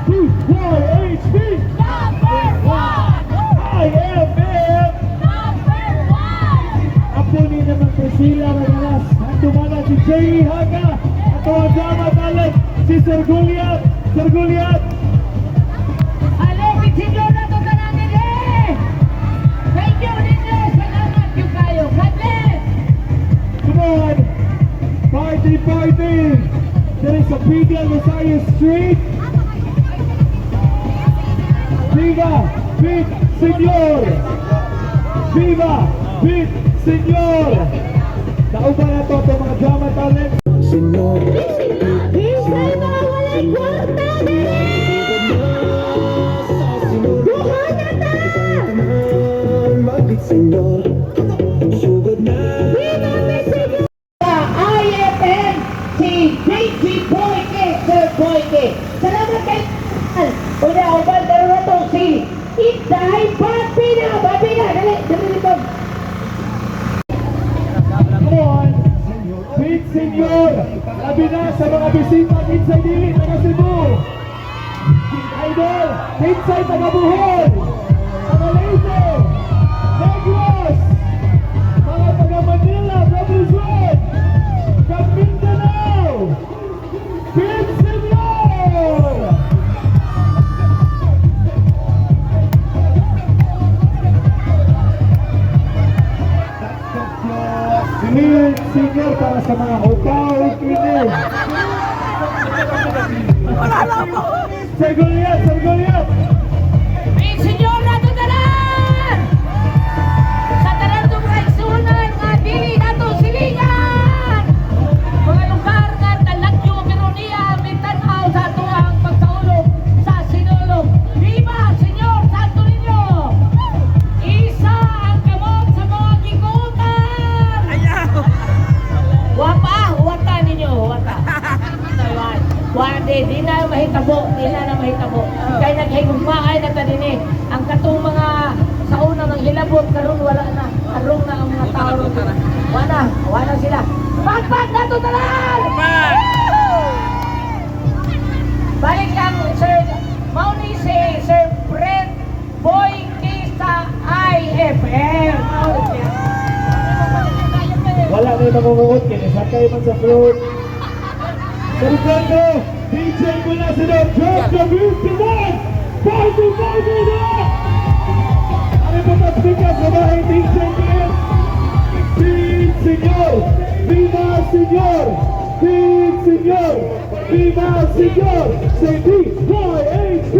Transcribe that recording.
BYHB Number 1! IFM. Number 1! Apo ni naman Priscilla Ragalas. Ang dumana si Jay Haga. Ato ang drama talent si Sir Goliath. Sir Goliath. Hello, Senyor na to tanan dinhi! Thank you ninyo! Salamat yung kayo! God bless! Come on. Party, party. There is a Piga Rosario Street. Viva Pit Senyor! Viva Pit Senyor! Kauban na to itong mga drama talent. Senyor. Kinsay mga walay kwarta diri! Duha na ta! Mapit Senyor. Sugod na. Viva Pit Senyor! IFM si JG Boyke, Sir Boyke. Salamat kay Una, uban karon na to si Inday Babina. Babina, dali, dali dito. Come on! Pit Senyor! Labi na sa mga bisita, kinsay dili, taga Cebu! Idol! Kinsay taga Bohol! Taga Leyte! Negros! Mga taga Manila, from Luzon! From Mindanao! Pit Senyor! Pit Senyor para sa mga upaw kini. Sir Goliath, Sir Goliath! Pit Senyor na to tanan! Sa tanan itong mga igsuonan nga dili nato silingan! Mga lugar nga talagyo pero niya mitan-aw sa atuang pagsaulog sa Sinulog. Viva Senyor Santo Niño! Isa ang kamot sa mga gikutan! Wapa, wata ninyo, wata. Wa di na mahitabo, di na na mahitabo. Kay naghigugmaay na ta dinhi. Ang katong mga sa una nang hilabot karon wala na. Arong na ang mga tao ron. Wala, wala sila. Pagpag na to tanan! Balik lang, Sir, mao ni si Sir Brent Boyke sa IFM. Mao ni siya. Wala na yung mangunguot, kaya sakay man sa float. Sir Brando, DJ mo na sila, drop the beat, come on! Party, party na! Ano pa mas bigas sa bahay, DJ Glenn? Pit Senyor! Viva Senyor! Pit Senyor! Viva Senyor! Say B-Y-H-B!